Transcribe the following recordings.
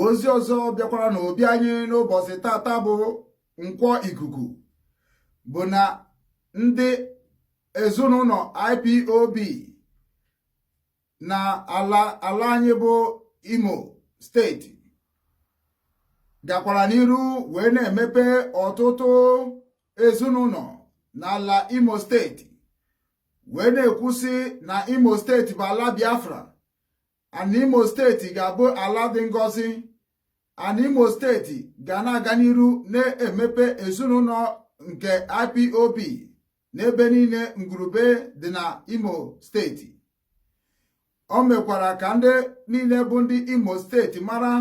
Ozi ọzọ bịakwara n'obi anyị n'ụbọchị tata bụ Nkwọ Ikuku bụ na ndị ezinụlọ IPOB na ala anyị bụ Imo Steeti gakwara n'iru wee na-emepe ọtụtụ ezinụlọ n'ala Imo Steeti, wee na-ekwusị na Imo Steeti bụ ala Biafra, ana Imo Steeti ga-abụ ala dị ngọzi, ana Imo Steeti ga na-aga n'iru na-emepe ezinụlọ nke IPOB n'ebe niile ngwurube dị na Imo Steeti. O mekwara ka ndị niile bụ ndị Imo Steeti mara,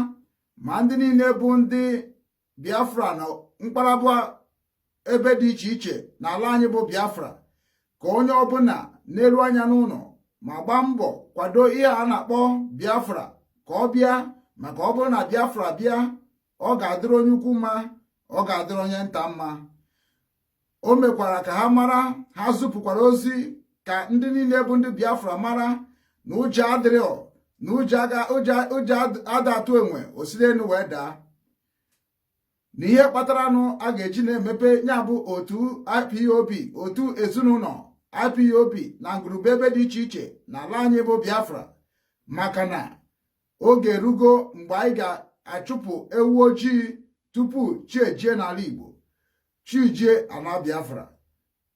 ma ndị niile bụ ndị Biafra na mkparabụ ebe dị iche iche n'ala anyị bụ Biafra, ka onye ọbụla n'elu anya n'ụlọ ma gbaa mbọ kwado ihe a na-akpọ Biafra ka ọ bịa, maka ọ bụrụ na Biafra bịa, ọ ga-adịrị onye ukwu mma, ọ ga-adịrị onye nta mma. O mekwara ka ha mara, ha zupụkwara ozi ka ndị niile bụ ndị Biafra mara na ụjọ adịrị, na ụjọ ada atụ enwe osiri enu wee daa, na ihe kpataranụ a ga-eji na-emepe ya bụ otu IPOB, otu ezinụlọ IPOB na ngwurube ebe dị iche iche n'ala anyị bụ Biafra, maka na oge erugo mgbe anyị ga-achụpụ ewu ojii tupu chi ejie n'ala Igbo, chi jie ala Biafra.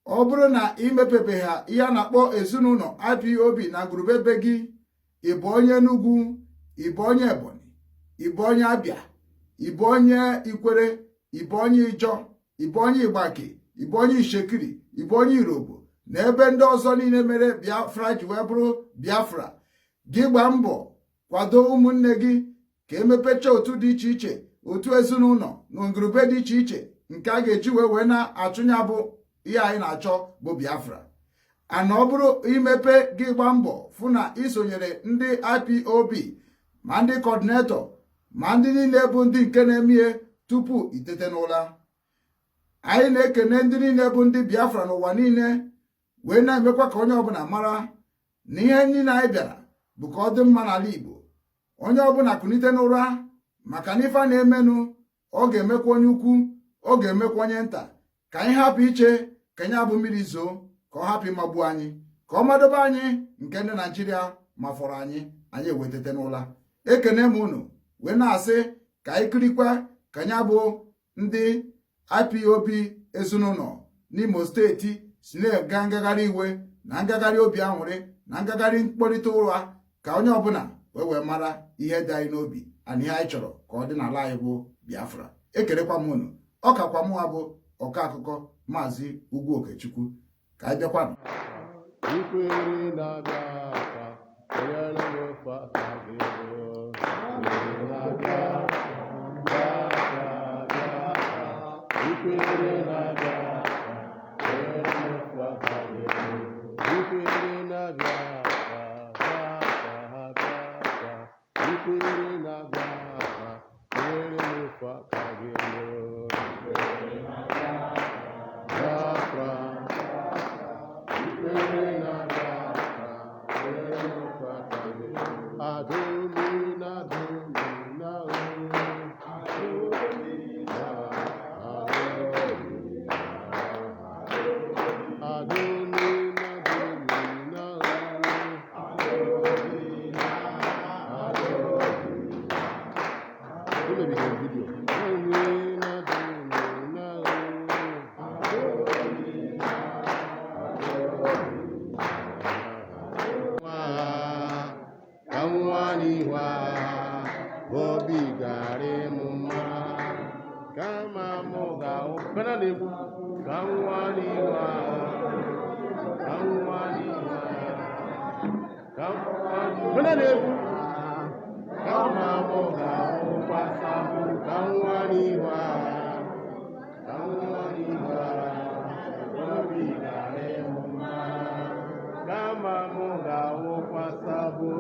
Ọ bụrụ na imepebe ha ihe a na-akpọ ezinụlọ IPOB na ngwurube ebe gị, ị bụ onye Enugu, ị bụ onye Ebonyi, ị bụ onye Abịa, ị bụ onye Ikwere, ị bụ onye Ijọ, ị bụ onye Igbake, ị bụ onye Ishekiri, ị bụ onye Irobo na ebe ndị ọzọ niile mere Biafra ji wee bụrụ Biafra, gị gbaa mbọ kwado ụmụnne gị ka emepecha otu dị iche iche, otu ezinụlọ na ngwurube dị iche iche nke a ga-eji wee wee na-achụnya bụ ihe anyị na-achọ bụ Biafra. Ana ọ bụrụ imepe gị, gbaa mbọ fụ na isonyere ndị IPOB, ma ndị coordinator, ma ndị niile bụ ndị nke na-eme tupu itete n'ụla. Anyị na-ekene ndị niile bụ ndị Biafra n'ụwa niile, wee na-emekwa ka onye ọbụla mara na ihe niile anyị bịara bụ ka ọ dị mma n'ala Igbo. Onye ọbụla kunite n'ụra, maka na ife a na-emenụ, ọ ga-emekwa onye ukwu, ọ ga-emekwa onye nta. Ka anyị hapụ iche ka anyị abụ mmiri zoo, ka ọ hapụ ịmagbu anyị, ka ọ madobe anyị nke ndị Naijiria mafọrọ anyị, anyị ewetete n'ụla. Ekene m unu wee na-asị ka anyị kirikwa ka anyị bụ ndị IPOB ezinụlọ n'Imo Steeti si na-aga ngagharị iwe na ngagharị obi aṅụrị na ngagharị mkpọrịta ụra, ka onye ọbụla wee wee mara ihe dị anyị n'obi ana ihe anyị chọrọ ka ọ dị n'ala anyị bụ Biafra. Ekelekwa m unu. Ọ kakwa mụnwa bụ ọkọ akụkọ, Maazị Ugwu Okechukwu. Ka anyị bịakwanụ. Ikwere na Biafra, enyere m ofe aka gị bụ. Ikwere na Biafra, Biafra, Biafra. Ikwere na Biafra, enyere m ofe aka gị bụ. Ikwere na Biafra, Biafra, Biafra. Ikwere na Biafra, enyere m ofe aka gị bụ. Biafra. Ikwere na Biafra, enyere m ofe aka gị. Adomina, domina, o. Adomina, adomina. Adomina, domina, o. Adomina, adomina. Imebighị video. Adomina, domina, o. Adomina, adomina. Nwa ka nwa n'ihu agha, obi gara ịmụ mma, kama mụ ga-ahụ pena na-ekwu ka nwa n'ihu agha, ka nwa n'ihu agha, ka pena na-ekwu, kama mụ ga-ahụkwa sabụ ka nwa n'ihu agha, ka nwa n'ihu agha, obi gara ịmụ mma, kama mụ ga-ahụkwa sabụ.